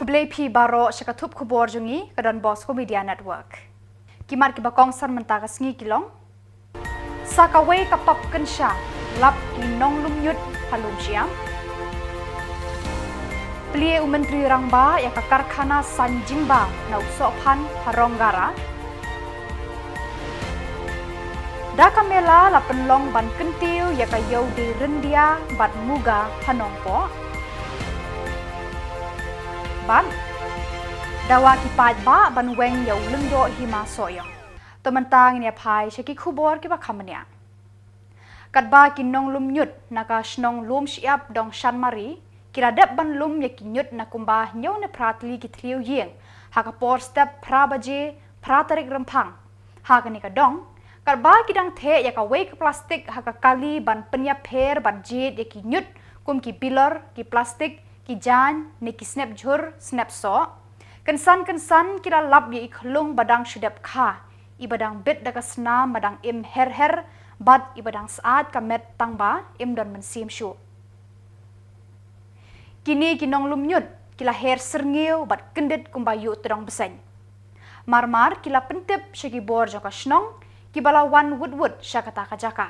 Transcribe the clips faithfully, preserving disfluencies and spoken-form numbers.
Khublei phi baroh sha ka thup khubor jong ngi ka Don Bosco Media Network. Ki mat kiba kongsan mynta ka sngi ki long: Sa kawei ka pap kynsha, lap ki nonglum ñiut ha Lumshyiap. Plie u Myntri Rangbah ïa ka karkhana saiñ jingbam na u Sohphan ha Rong Gara. Da ka mela la pynlong ban kyntiew ïa ka Ïewdieh Ryndia bad Muga ha Nongpoh. Bad dawa ki paidbah ban weng ïa u Lyngdoh Hima Sohiong. To mynta ngin ïa phai sha ki khubor kiba kham bniah. Katba ki nonglum ñiut na ka shnong Lumshyiap Dongshanmari ki la dep ban lum ïa ki ñiut na kumba hynñiew ne phra tylli ki thliew ïing ha ka por step phra baje phra tarik Rymphang. Ha kane ka dong, katba ki dang theh ïa kawei ka plastik ha ka kali ban pynïapher bad jied ïa ki ñiut kum ki bilor, ki plastik, ki jaiñ ne ki snep jhur, snep soh. Kynsan kynsan ki la lap ïa i khyllung ba dang shu dep kha, iba dang bit da ka snam ba dang im her her bad iba dang syaid ka met tang ba im don mynsiem shuh. Kine ki nonglum ñiut ki la her syrngiew bad kyndit kumba ïuh tdong bseiñ. Mar mar ki la pyntip sha ki bor jong ka shnong kiba la wan wut wut sha kata ka jaka.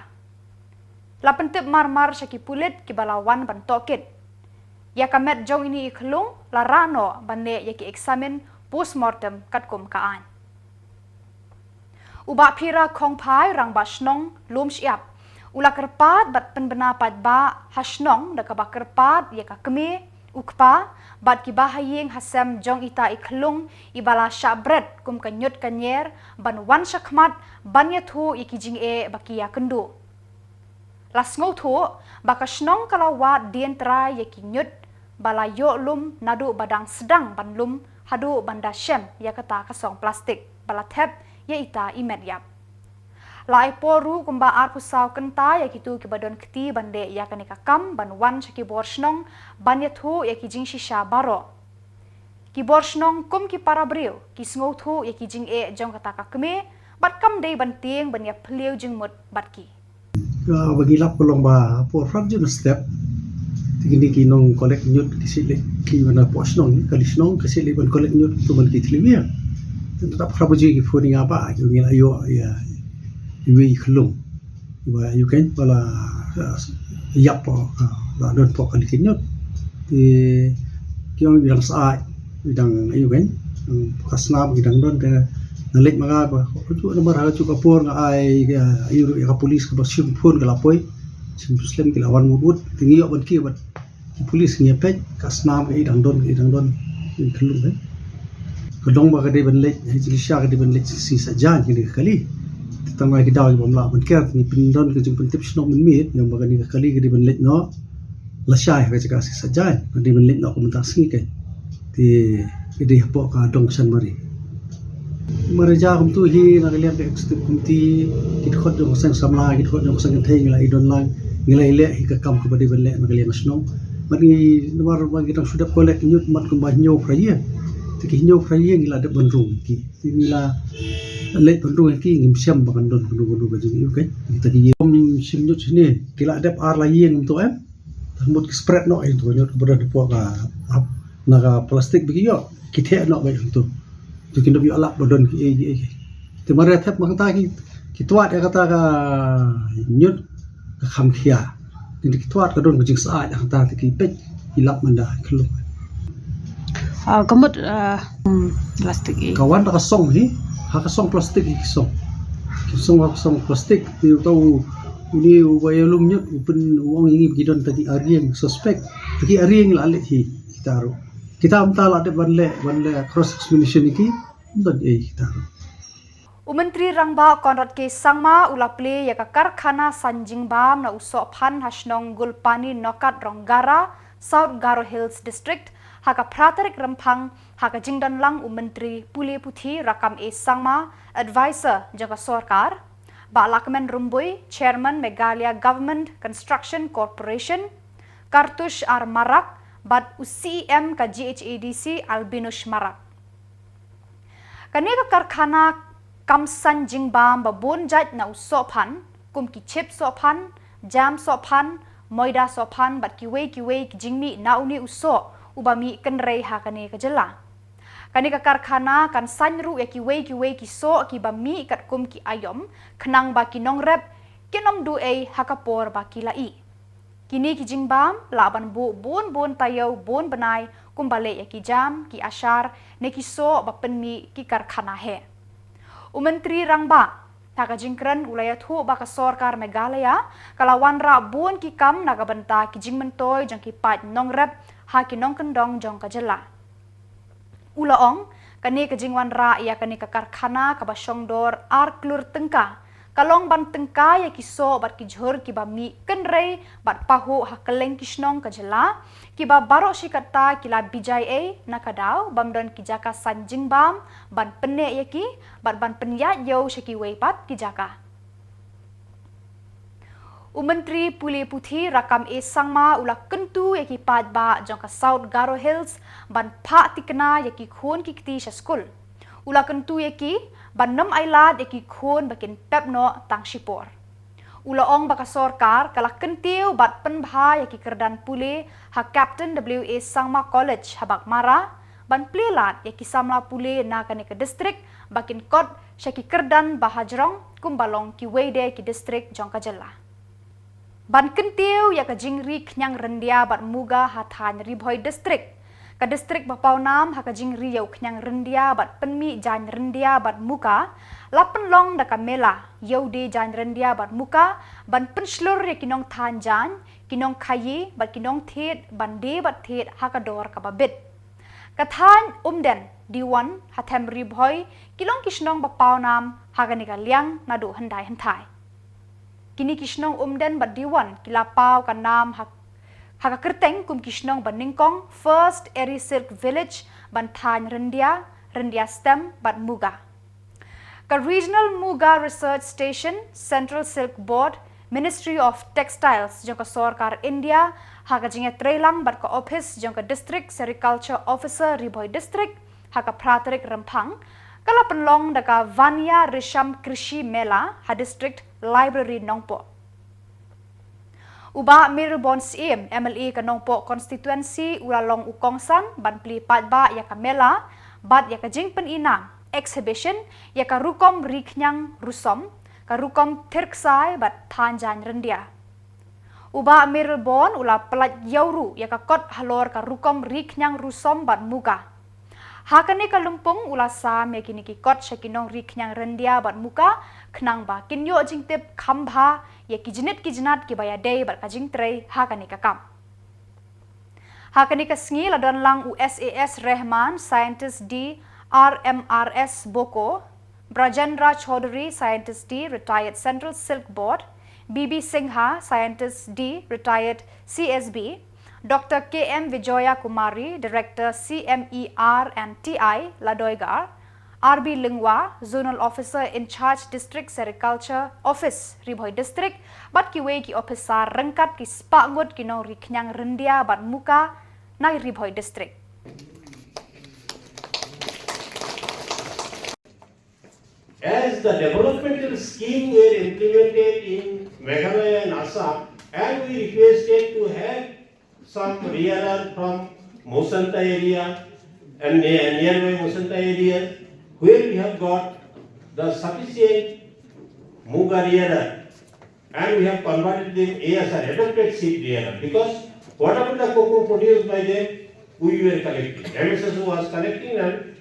La pyntip mar mar sha ki pulit kiba la wan ban tohkit. Ïa ka met jong ine i khyllung la rah noh ban leh ïa ki eksamin postmortem katkum ka aiñ. U Bah Phira Khongphai, Rangbah Shnong Lumshyiap, u la kyrpad bad pynbna paidbah ha shnong da kaba kyrpad ïa ka kmie, u kpa bad ki bahaïing hasem jong ita i khyllung iba la shah bret kum ka ñiut ka ñier ban wan shakhmat ban ïathuh ïa ki jingeh ba ki ïakynduh. La sngewthuh ba ka shnong ka la wad dien trai ïa ki ñiut ba la ïoh lum naduh ba dang sdang ban lum haduh ban da shem ïa kata ka song plastik ba la thep ïa ita i met ïap. La ai por ruh kumba arphew saw kynta ïa kito kiba don kti ban leh ïa kane ka kam ban wan sha ki bor shnong ban ïathuh ïa ki jingshisha baroh. Ki bor shnong kum ki para briew ki sngewthuh ïa ki jingeh jong kata ka kmie bad kam dei ban tieng ban ïa phliew jingmut bad ki. Ka ba ngi lap ka long ba por phra baje mynstep te kine ki nong collect ñiut ki shu leit, ki wan na poh shnong, kali shnong ki shu leit ban collect ñiut to ban ki thliew ïing. Te da phra baje ki phone ïa nga ba ki ngi la ïoh ïa iwei i khyllung ba ïoh kein ba la, uh, ïap, uh, la don poh kali ki ñiut. Te ki ong i dang syaid, i dang ïoh kein, um, ka snam i dang don. Te nga leit ma nga ba hajuh namar hajuh ka por nga ai, uh, ïa ruh ïa ka police kaba shim phone ka la poi. Shim slem ki la wan wut wut. Te ngi ïoh ban kiew bad ki police, ngi ïa peit ka snam ka i dang don, ka i dang don i khyllung, eh. Ka dong ba ka dei ban leit ha jingshisha ka dei ban leit shi sa jaiñ kane ka kali. Te tang ba ki daw ki bym lah ban ker, ngi pyndon ka jingpyntip shnong mynmiet ïa ba kane ka kali ka dei ban leit noh lashai ha ka jaka shi sa jaiñ, ka dei ban leit noh ka mynta sngi kein. Te ka dei hapoh ka dong Shanmari. Marja kumtu hi na ka liang ka executive committee, ki dkhot jong ka seng samla, ki dkhot jong ka seng kynthei ngi la ïa don lang, ngi la ïa leh hi ka kam kaba dei ban leh na ka liang ka shnong. Bad ngi namar ba ngi dang shu dep collect ñiut mat kumba hynñiew phra ïing. Te ki hynñiew phra ïing ngi la dep ban rung ki. Te ngi la leit ban rung ki, ngim shem ba kan don kano kano ka jingïoh kein. Kita ki ïing shim ñiut shane ki la dep ar lai ïing kumtu em. Te mut ki spread noh ïa tu ñiut ba don hapoh ka, hap na ka plastik ba ki ïoh, ki theh noh ba ïa tu. Tu ki nop ïoh lap ba don ki ei ki ei. Te mar ïa thep ma kata ki, ki twad ïa kata ka ñiut ka kham khia. Ki, ki twad ka don ka jingsyaid ïa kata te ki peit ki lap manda khlung. Ah, ka mut, ah, hmm, plastik i. Ka wan da ka song hi, ha ka song plastik hi ki song. Ki song ha ka song plastik, te uta u, uni uba ïalum ñiut, u pyn, u ong ïa ngi ba ki don ta ki ar ïing suspect. Ta ki ar ïing la leit hi, kita ruh. Kita mynta la dep ban leh, ban leh cross examination ïa ki, ym don ei kita ruh. U Myntri Rangbah Conrad K Sangma u la plie ïa ka karkhana saiñ jingbam na u Sohphan ha shnong Gulpani Nokat Ronggara, South Garo Hills District, ha ka phra tarik Rymphang, ha ka jingdon lang u Myntri Pule Puthi Rakkam A Sangma, Advisor jong ka sorkar, Bah Lahkmen Rymbui, Chairman Meghalaya Government Construction Corporation, Kartush R Marak, bad u C E M ka G H A D C Albinush Marak. Kane ka karkhana kam saiñ jingbam ba bun jait na u Sohphan, kum ki chip Sohphan, jam Sohphan, moida Sohphan, bad kiwei kiwei ki jingmih na une u soh, uba mih kynrei ha kane ka jylla. Kane ka karkhana kan saiñ ruh ïa kiwei kiwei ki soh kiba mih katkum ki aïom, khnang ba ki nongrep kin ym duh ei ha ka por ba ki la ih. Kine ki jingbam lah ban buh bun bun taïew bun bnai kumba leh ïa ki jam, ki ashar, ne ki soh ba pynmih ki karkhana heh. U Myntri Rangbah, ha ka jingkren u la ïathuh ba ka sorkar Meghalaya ka la wanrah bun ki kam na ka bynta ki jingmyntoi jong ki paid nongrep ha ki nongkyndong jong ka jylla. U la ong, kane ka jingwanrah ïa kane ka karkhana kaba shongdor ar klur tyngka, ka long ban tyngkai ïa ki soh bad ki jhur kiba mih kynrei bad pahuh ha kylleng ki shnong ka jylla, kiba baroh shi katta ki la bijai ei na ka daw bym don ki jaka saiñ jingbam ban pynneh ïa ki, bad ban pynïaid ïew sha kiwei pat ki jaka. U Myntri Pule Puthi Rakkam A Sangma u la kyntu ïa ki paidbah jong ka South Garo Hills ban phah thikna ïa ki khun ki kti sha skul. U la kyntu ïa ki ban ym ailad ïa ki khun ba kin pep noh tang shipor. U la ong ba ka sorkar ka la kyntiew bad pynbha ïa ki kyrdan pule ha Captain W A Sangma College ha Baghmara, ban plie lad ïa ki samla pule na kane ka district ba kin kot sha ki kyrdan ba hajrong kumba long kiwei de ki district jong ka jylla. Ban kyntiew ïa ka jingri khñiang ryndia bad muga ha thaiñ Ri Bhoi District. Ka district ba pawnam ha ka jingri ïew khñiang ryndia bad pynmih jaiñ ryndia bad muga la pynlong da ka mela ïew die jaiñ ryndia bad muga ban pynshlur ïa ki nongthaiñ jaiñ, ki nongkhaïi bad ki nongthied ban die bad thied ha ka dor kaba bit. Ka thaiñ Umden, Diwon, ha them Ri Bhoi ki long ki shnong ba pawnam ha kane ka liang naduh hyndai hynthai. Kine ki shnong Umden bad Diwon ki la paw ka nam ha, ha ka kyrteng kum ki shnong ba nyngkong, First Eri Silk Village, ban thaiñ ryndia, ryndia stem bad muga. Ka Regional Muga Research Station, Central Silk Board, Ministry of Textiles jong ka sorkar India, ha ka jingïatreilang bad ka ophis jong ka District Sericulture Officer Ri Bhoi District, ha ka phra tarik Rymphang, ka la pynlong da ka Vanya Risham Krishi Mela ha District Library Nongpoh. U Bah Mayralborn Syiem, M L A ka Nongpoh Constituency, u la long u kongsan ban plie paidbah ïa ka mela bad ïa ka jingpyni nam, exhibition, ïa ka rukom ri khñiang rusom, ka rukom thir ksai bad thaiñ jaiñ ryndia. U Bah Mayralborn u la pyllait ïa u ruh ïa ka kot halor ka rukom ri khñiang rusom bad muga. Ha kane ka lympung u la sam ïa kine ki kot sha ki nongri khñiang ryndia bad muga, khnang ba kin ïoh jingtip kham bha ïa ki jnit ki jnat kiba ïadei bad ka jingtrei ha kane ka kam. Ha kane ka sngi la don lang u S A S Rehman, Scientist D, R M R S Boko, Brajendra Chaudhary, Scientist D, Retired Central Silk Board, B B Singha, Scientist D, Retired C S B, Doctor K M Vijoya Kumari, Director C M E R and T I, Ladoigar, R B Lyngwa, Zonal Officer in Charge District Sericulture Office, Ri Bhoi District, bad kiwei ki ophisar ryngkat ki spah ngut ki nongri khñiang ryndia bad muga na Ri Bhoi District. As the developmental scheme were implemented in Meghalaya and Assam, and we requested to have some rearer from Mosanta area and near, nearby Mosanta areas, where we have got the sufficient muga rearer, and we have converted them A S R, adopted sheep rearer, because whatever the cocoa produced by them, we were collecting. M S S O was collecting and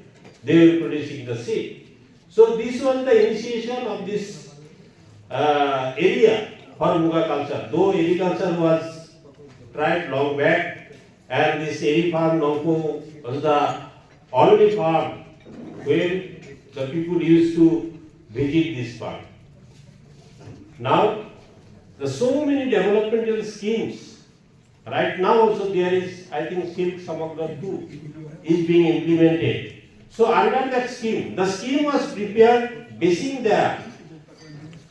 they were producing the sheep. So this was the initiation of this uh, area for muga culture. Though eri culture was tried long back, and this eri farm Nongpoh was the only farm where the people used to visit this farm. Now, there are so many developmental schemes. Right now also there is, I think, Silk Samagra two is being implemented. So under that scheme, the scheme was prepared basing the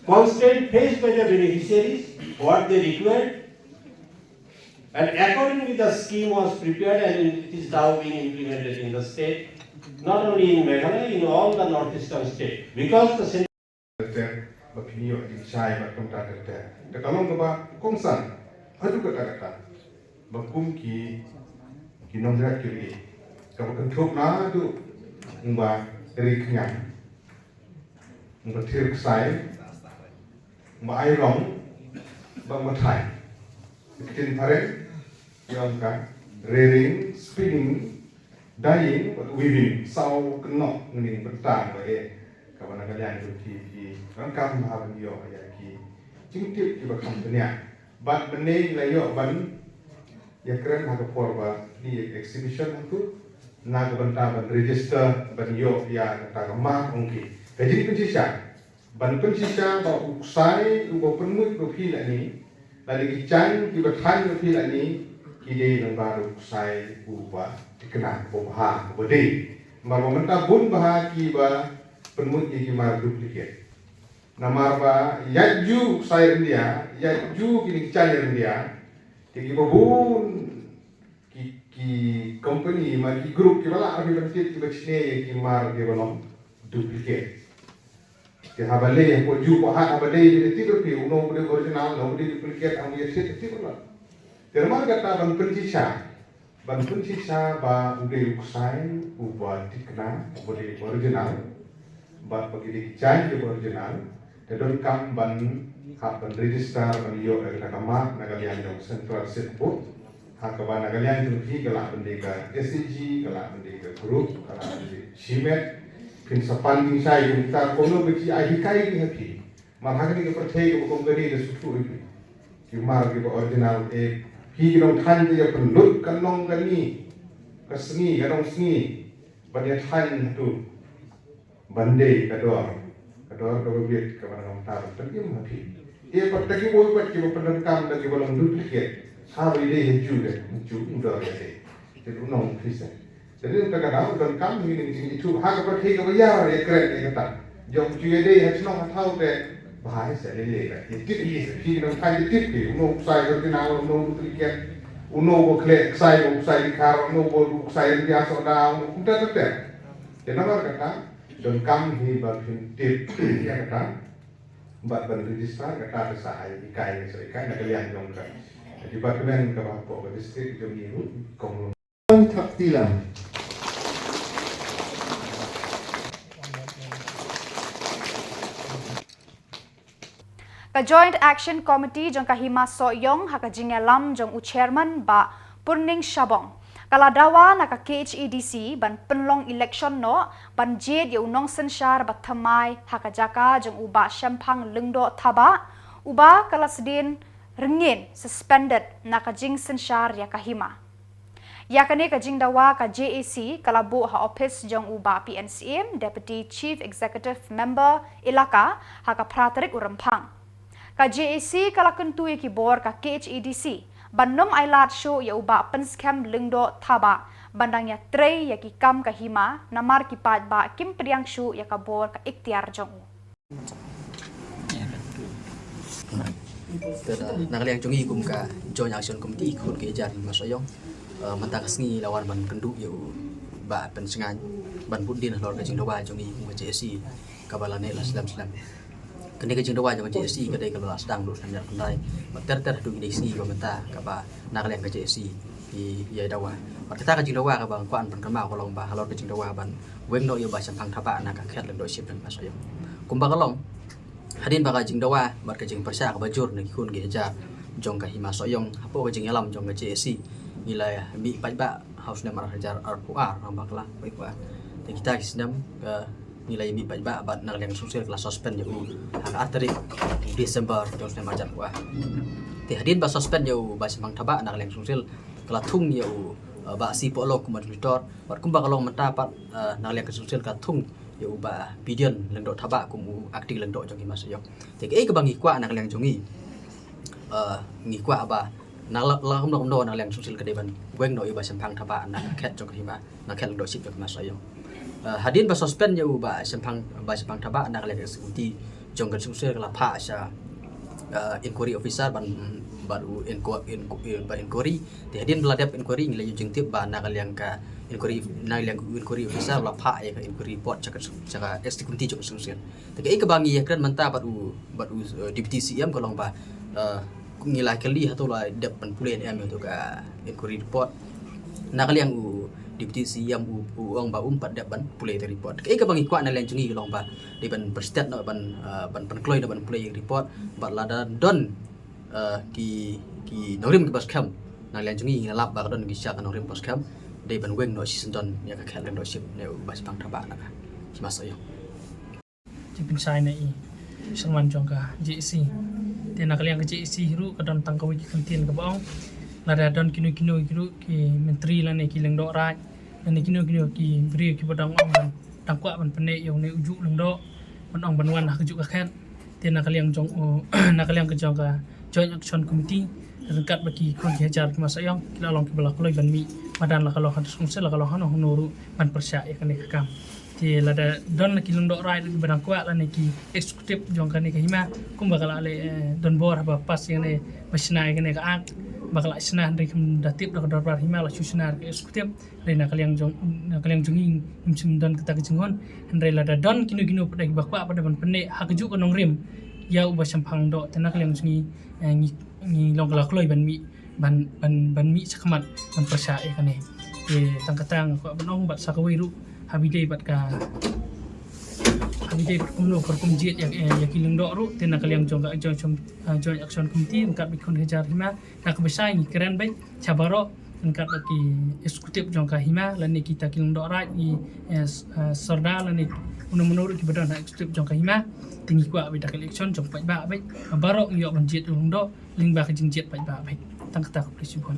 constraint faced by the beneficiaries, what they required, and accordingly the scheme was prepared and it is now being implemented in the state, not only in Meghalaya, in all the northeastern state, because the ter ter, ba phin ïoh jingshai bad kumta ter ter. Te ka long kaba kongsan haduh katta katta, ba kum ki Ki nongrep ki ri. Kaba kynthup na tu, ym ba ri kñia, ym ba thir ksai, ym ba ai rong, ba ym ba thai. Ki ktien phareng ki ong ka rearing, spinning, dyeing bad weaving. Saw kynnoh ngi bynta ba eh, kaba na ka liang jong ki, ki donkam bha ban ïoh ïa ki jingtip kiba kham bniah. Bad mynne la ïoh ban ïakren ha ka por ba ki exhibition hato, na ka bynta ban register ban ïoh ïa kata ka mark, ong ki. Ka jingpynshisha, ban pynshisha ba u ksai uba pynmut ba phi lane, lane ki jaiñ kiba thaiñ ba phi lane, ki dei lyngba u ksai uba thikna, uba bha, uba dei. Namar ba mynta bun bha kiba pynmut ïa ki mar duplicate. Namar ba ïaid ju u ksai ryndia, ïaid ju kine ki jaiñ ryndia, te kiba bun ki, ki company, ma ki group kiba lah ruh ban tip, kiba shne ïa ki mar kiba long duplicate. Te haba leh hapoh ju hapoh hat, haba dei te tip ruh phi uno uba dei original, uno uba dei duplicate, haba ïa tip, tip ruh. Te namar kata ban pynshisha, ban pynshisha ba u dei u ksai uba thikna, uba dei original, bad ba ki dei ki jaiñ kiba original, te donkam ban hap ban register, ban ïoh ïa kata ka mark na ka liang jong Central Seed Board. Ha kaba na ka liang jong phi ka lah ban dei ka S H G, ka lah ban dei ka group, ka lah ban dei shimet. Phin sa pan jingshai jong kita kumno ba ki ai hikai ki ha phi. Mar ha kane ka pyrthei kaba kum kane ka suthu ïa phi. Ki mar kiba original, eh, phi ki nongthaiñ te ïa pynlut ka nong kane, ka sngi, ka nongsngi, ban ïa thaiñ hato. Ban dei ka dor, ka dor kaba bit kaba na ka bynta ban pynim ha phi. Te pat da kiwei pat kiba pyndonkam da kiba long duplicate. Haba ïadei ha ju de, ha ju u dor ïadei. Te u nong phi se. Te dei ta ka daw u donkam hi ning jingithuh ha ka pyrthei kaba ïar ïakren ïa kata. Jong ju ïadei ha shnong ha thaw te bha hi se, lei lei ka. Ïa tip hi se, phi nongthaiñ ïa tip hi, uno u ksai original, uno u duplicate, uno u khleh ksai, u ksai dikhar, uno u ksai ryndia sohda, uno kumta ter ter. Te namar kata donkam hi ba phin tip ïa kata bad ban register, kata te sa ai hikai, sa hikai na ka liang jong ka department kaba hapoh ka district jong ngi ruh, kong Long Thak Tilang. Ka Joint Action Committee jong ka Hima Sohiong ha ka jingïalam jong u Chairman Bah Purning Shabong, ka la dawa na ka K H A D C ban pynlong election noh ban jied ïa u nongsynshar ba thymmai ha ka jaka jong u Bah Shemphang Lyngdoh Thabah, uba ka la sdien rngin, suspended, na ka jingsynshar ïa ka hima. Ïa kane ka jingdawa ka J A C ka la buh ha ophis jong u Bah P N Syiem, Deputy Chief Executive Member Elaka, ha ka phra tarik u Rymphang. Ka J A C ka la kyntu ïa ki bor ka K H A D C ban ym ailad shuh ïa u Bah Pynskhem Lyngdoh Thabah ban dang ïatrei ïa ki kam ka hima, namar ki paidbah kim pdiang shuh ïa ka bor ka iktiar jong u. Te na ka liang jong ngi kum ka Joint Action Committee khun ki hajar Hima Sohiong, eh, mynta ka sngi la wan ban kynduh ïa u Bah Pynsngain ban bud dien halor ka jingdawa jong ngi kum ka J A C kaba la neh la slem slem. Kane ka jingdawa jong ka J A C ka dei kaba la sdang duh snem ar khyndai bad ter ter haduh kine ki sngi ba mynta kaba na ka liang ka J A C ki ïa dawa. Bad kata ka jingdawa kaba nga kwah ban pynkynmaw ka long ba halor ka jingdawa ban weng noh ïa u Bah Shemphang Thabah na ka khet lyngdoh ship jong Hima Sohiong. Kumba ka long, hadien ba ka jingdawa bad ka jingpyrshah kaba jur na ki khun ki hajar jong ka Hima Sohiong hapoh ka jingïalam jong ka J A C, ngi la mih paidbah ha u snem ar hajar arphew ar, nang bakla, paidbah. Te kita ki snem, eh, ngi la mih paidbah bad na ka liang ka Sungswel ka la suspend ïa u ha ka ar tarik December jong u snem ar hajar arphew ar. Te hadien ba suspend ïa u Bah Shemphang Thabah, na ka liang ka Sungswel ka la thung ïa u, eh, Bah C Pohlong kum administrator, bad kumba ka long mynta pat, eh, na ka liang ka Sungswel ka thung ïa u Bah Pidion Lyngdoh Thabah kum u acting lyngdoh jong Hima Sohiong. Te kaei kaba ngi kwah na ka liang jong ngi, eh, ngi kwah ba na la, la kumno kumno na ka liang Sungswel ka dei ban weng noh ïa u Bah Shemphang Thabah na ka khet jong ka hima, na ka khet lyngdoh ship jong ka Hima Sohiong. Eh, hadien ba suspend ïa u Bah Shemphang, Bah Shemphang Thabah, na ka liang ka executive committee jong ka Sungswel ka la phah sha, eh, inquiry officer ban, ban u inqu-, inqu-, ban inquiry. Te hadien ba la dep inquiry ngi la ïoh jingtip ba na ka liang ka inquiry, na ka liang ka inquiry officer la phah ïa ka inquiry report sha ka, sha ka executive committee jong ka Sungswel. Te kaei kaba ngi ïakren mynta bad u, bad u, eh, Deputy C M ka long ba, eh, ngi la kylli hato la dep ban pule ne em ïa uto ka inquiry report. Na ka liang u Deputy C E M u, u ong ba um pat dep ban pule ïa ka report. Kaei kaba ngi kwah na liang jong ngi ka long ba dei ban pynstet noh ban, ah, ban pynkloi noh ban pule ïa ka report bad lada don, ah, ki, ki nongrim kiba skhem na liang jong ngi, ngi lap ba ka don ki sha ka nongrim ba skhem, dei ban weng noh shisyndon ïa ka khet lyngdoh ship ne u Bah Shaphrang Thabah na ka Hima Sohiong. Jingpynshai na i Chairman jong ka J A C. Te na ka liang ka J A C ruh ka don tang kawei ka kyntien kaba ong lada don kino kino ki ruh ki myntri lane ki lyngdoh raid lane kino kino ki briew kiba dang ong ban, dang kwah ban pynneh ïa une u juh lyngdoh ban ong ban wan ha ka juh ka khet. Te na ka liang jong u, na ka liang ka jong ka Joint Action Committee ryngkat bad ki khun ki hajar ki Hima Sohiong ki la long kiba la kloi ban mih madan, la ka long ha District Council, la ka long hano hano ruh ban pyrshah ïa kane ka kam. Te lada don la ki lyngdoh raid ruh kiba dang kwah lane ki executive jong kane ka hima, kumba ka la leh, eh, don bor haba pass ïa kane ba shna ïa kane ka act, ba ka la shna hynrei kam da tip da ka dorbar hima, la shu shna da ka executive. Hynrei na ka liang jong, na ka liang jong ngi ngim shym don kata ka jinghun. Hynrei lada don kino kino pat kiba kwah pat ban pynneh ha ka juh ka nongrim ïa u Bah Shaphrang Thabah, te na ka liang jong ngi, eh, ngi, ngi long ka la kloi ban mih, ban, ban, ban mih shakhmat ban pyrshah ïa kane. Te tang kata nga kwah ban ong bad sa kawei ruh, ha ba ïadei bad ka, ha ba ïadei bad kumno ka rukom jied ïa, ïa, ïa ki lyngdoh ruh, te na ka liang jong ka Joint, ah, Joint Action Committee ryngkat bad ki khun hajar hima, na kaba shai ngi kren beit sha baroh ryngkat bad ki executive jong ka hima lane kita ki lyngdoh raid, ngi, eh, s-, eh, sordar lane uno uno ruh kiba don ha executive jong ka hima. Te ngi kwah beit da ka election jong paidbah beit, baroh ngi ïoh ban jied lyngdoh lyngba ka jingjied paidbah beit. Tang kata, khublei shibun.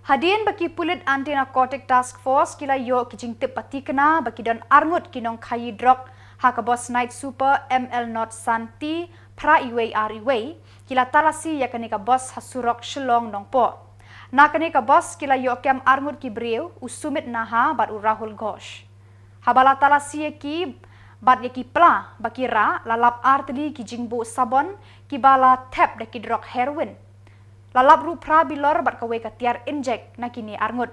Hadien ba ki pulit Anti Narcotic Task Force ki la ïoh ki jingtip patikna ba ki don arngut ki nongkhaïi drok ha ka bos Night Super M L not san T phra iwei ar iwei, ki la talasi ïa kane ka bos ha surok Shillong Nongpoh. Na kane ka bos ki la ïoh kem arngut ki briew, u Sumit Naha bad u Rahul Ghosh. Haba la talasi ïa ki bad ïa ki pla ba ki rah, la lap artylli ki jingbuh sabon kiba la thep da ki drok heroin. La lap ruh phra bilor bad kawei ka tiar injek na kine arngut.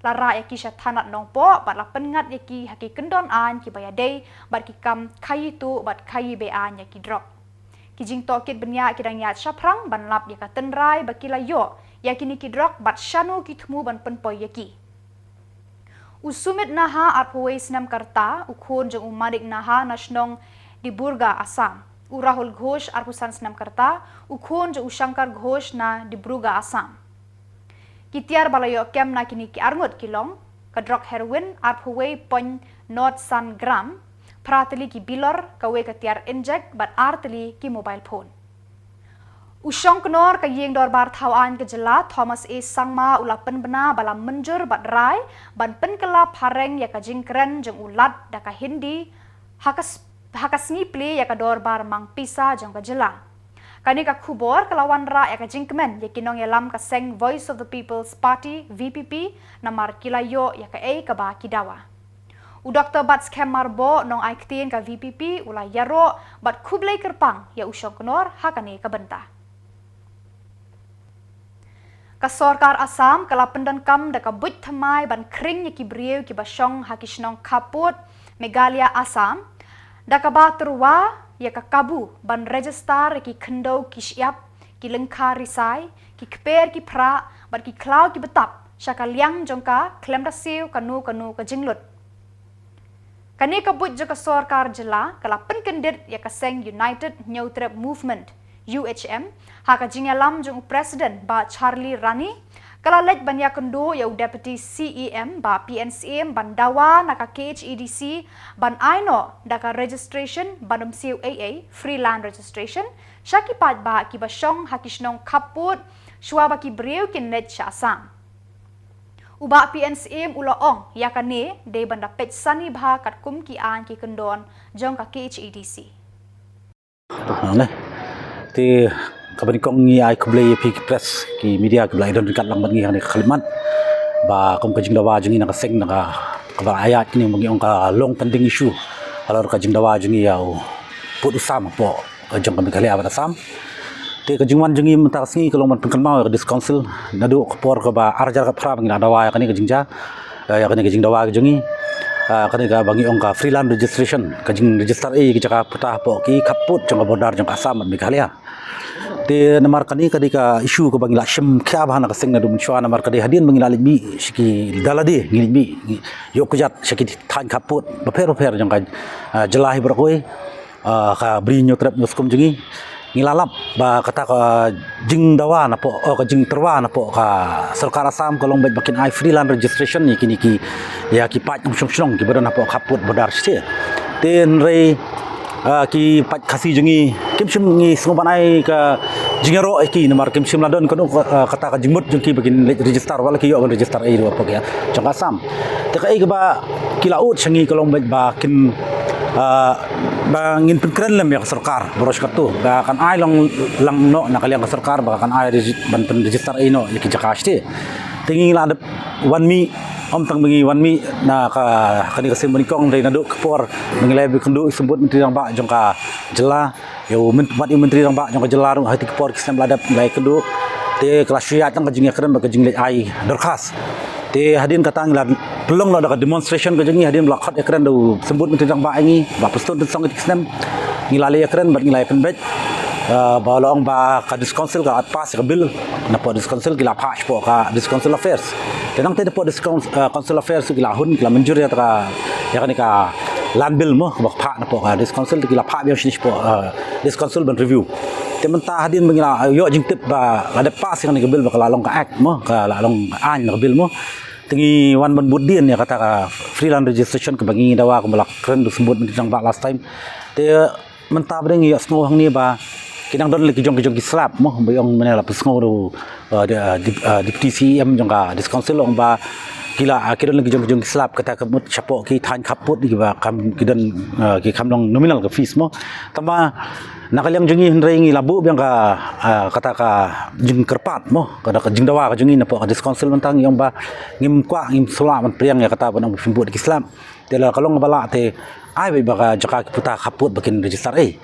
La rah ïa ki sha thanat Nongpoh bad la pynngat ïa ki ha ki kyndon aiñ kiba ïadei bad ki kam khaïi tuh bad khaïi be-aiñ ïa ki drok. Ki jingtohkit bniah ki dang ïaid shaphrang ban lap ïa ka tynrai ba ki la ïoh ïa kine ki drok bad shano ki thmu ban pynpoi ïa ki. U Sumit Naha, arphew wei snem ka rta, u khun jong u Manik Naha na shnong Diburga, Assam. U Rahul Ghosh, arphew san snem ka rta, u khun jong u Shankar Ghosh na Dibrugarh, Assam. Ki tiar ba la ïoh kem na kine ki arngut ki long ka drok heroin arphew wei point not san gram, phra tylli ki bilor, kawei ka tiar injek bad ar tylli ki mobile phone. U shongknor ka ïing dorbar thaw aiñ ka jylla, Thomas A Sangma, u la pynbna ba la mynjur bad rai ban pynkylla phareng ïa ka jingkren jong u Lat da ka Hindi ha ka s-, ha ka sngi plie ïa ka dorbar mang pisa jong ka jylla. Kane ka khubor ka la wanrah ïa ka jingkmen ïa ki nongïalam ka seng Voice of the People's Party, V P P, namar ki la ïoh ïa kaei kaba ki dawa. U Doktor Batskhem Myrboh, nongai ktien ka V P P, u la ïaroh bad khublei kyrpang ïa u shongknor ha kane ka bynta. Ka sorkar Assam ka la pyndonkam da ka buit thymmai ban khring ïa ki briew kiba shong ha ki shnong khappud Meghalaya, Assam, da kaba tyrwa ïa ka kabu ban register ïa ki khyndew ki shyiap, ki lyngkha risai, ki kper ki phrah bad ki khlaw ki btap sha ka liang jong ka khlem da siew kano kano ka jinglut. Kane ka buit jong ka sorkar jylla ka la pynkyndit ïa ka seng United Hynñiewtrep Movement, U H M, ha ka jingïalam jong u President Bah Charlie Rani. Ka la leit ban ïakynduh ïa u Deputy C E M Bah P N Syiem ban dawa na ka K H A D C ban ai noh da ka registration ban ym siew ei ei, free land registration, sha ki paidbah kiba shong ha ki shnong khappud shuwa ba ki briew kin leit sha Assam. U Bah P N Syiem u la ong ïa kane dei ban da peit sani bha katkum ki aiñ ki kyndon jong ka K H A D C. Te kaba nyngkong ngi ai khublei ïa phi ki press, ki media kiba la ïadon ryngkat lang bad ngi ha kane ka khyllipmat. Ba kum ka jingdawa jong ngi na ka seng, na ka, kaba la ïaid kine ba ngi ong ka long pending issue halor ka jingdawa jong ngi ïa u pud u sam hapoh jong ka Meghalaya bad Assam. Te ka jingwan jong ngi mynta ka sngi ka long ban pynkynmaw ïa ka District Council naduh ka por kaba ar hajar khatphra ba ngi la dawa ïa kane ka jingjia, eh, ïa kane ka jingdawa ka jong ngi. Eh, kane kaba ngi ong ka free land registration, ka jingregister ei ki jaka pata hapoh ki khappud jong ka border jong ka Assam bad Meghalaya. Te namar kane ka dei ka issue kaba ngi la shim khia bha na ka seng naduh mynshuwa, namar ka dei hadien ba ngi la leit mih sha ki dalade, ngi leit mih, ngi ïoh kjat sha ki thaiñ khappud bapher bapher jong ka, ah, jylla hi baroh kawei, ah, ka Bri Hynñiewtrep Hynñiewskum jong ngi. Ngi la lap ba kata ka jingdawa napoh, oh, ka jingtyrwa napoh ka sorkar Assam ka long beit ba kin ai free land registration ïa kine ki, ïa ki paid nongshong shnong kiba don hapoh khappud border state. Te hynrei, ah, ki paid Khasi jong ngi kim shym, ngi sngew ban ai ka jingïaroh ïa ki namar kim shym la don kano ka, ah, kata ka jingmut jong ki ba kin leit register, wat la ki ïoh ban register ei ruh hapoh ka jong ka Assam. Te kaei kaba ki la ud sha ngi ka long beit ba kin, ah, ba ngin pynkren lem ïa ka sorkar baroh shi katta ba kan ai long lang noh na ka liang ka sorkar ba kan ai regi-, ban pynregister ei noh ïa ki jaka shatei. Te ngi la dep wan mih, ym tang ba ngi wan mih na ka, kane ka seng banyngkong, hynrei naduh ka por ba ngi la ïakynduh ïa u Symbud Myntri Rangbah jong ka jylla, ïa u myn-, wat ïa u Myntri Rangbah jong ka jylla ruh, ha kito ki por ki snem la dep ngi la ïakynduh. Te ka la shu ïaid tang ka jingïakren bad ka jingleit ai dorkhas. Te hadien kata ngi la pynlong noh da ka demonstration ka jong ngi, hadien ba la khot ïakren da u Symbud Myntri Rangbah ïa ngi ba pynstad pynsong ïa ki snem. Ngi la leit ïakren bad ngi la ïakren beit, ah, ba la ong ba ka District Council ka la pass ïa ka bill, napoh District Council ki la phah shapoh ka District Council Affairs. Te nangta napoh District Coun-, ah, Council Affairs ki la hun, ki la mynjur ïa ka, ïa kane ka land bill mo, kaba phah napoh ka District Council, ki la phah biang shane shapoh, ah, District Council ban review. Te mynta hadien ba ngi la ïoh jingtip ba la dep pass ïa kane ka bill, ba ka la long ka act mo, ka la long ka aiñ na ka bill mo. Te ngi wan ban bud dien ïa kata ka free land registration kaba ngi dawa, kaba la kren da u Symbud Myntri Rangbah last time. Te mynta ba dang ïohsngew hangne ba ki dang don la ki jong ki jong ki slap mo, ba ong mynne la pynsngew da u, uh, de-, uh, dep-, uh, Deputy C E M jong ka District Council, ong ba ki la, uh, ki don la ki jong ki jong ki slap, kata ka mut shapoh ki thaiñ khappud kiba kam, ki don, uh, ki kam long nominal ka fees mo. Tangba na ka liang jong ngi hynrei ngi la buh biang ka, ah, kata ka jingkyrpad mo, kata ka jingdawa ka jong ngi napoh ka District Council, mynta ngi ong ba ngim kwah, ngim sngewlah ban pdiang ïa kata ba nang pynbud ki slap. Te la ka long ba lah te ai beit ba ka jaka ki puta khappud ba kin register ei.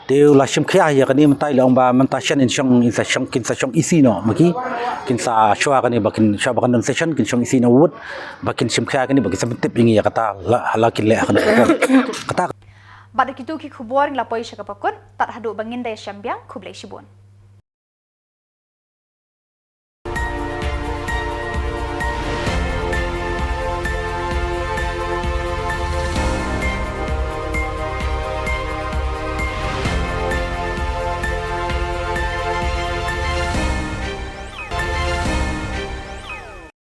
Te u la shim khia ïa kane mynta, i la ong ba mynta shen in shong, in sa shong, kin sa shong E C noh ma ki, kin sa shuwa kane ba kin, shuwa ba kan don session kin shong E C noh wut, ba kin shim khia kane ba kin sa pyntip ïa ngi ïa kata la, la kin leh kane. Kata. Bad da kito ki khubor ngi la poi sha kaba kut, tad haduh ba ngin da ïashem biang, khublei shibun.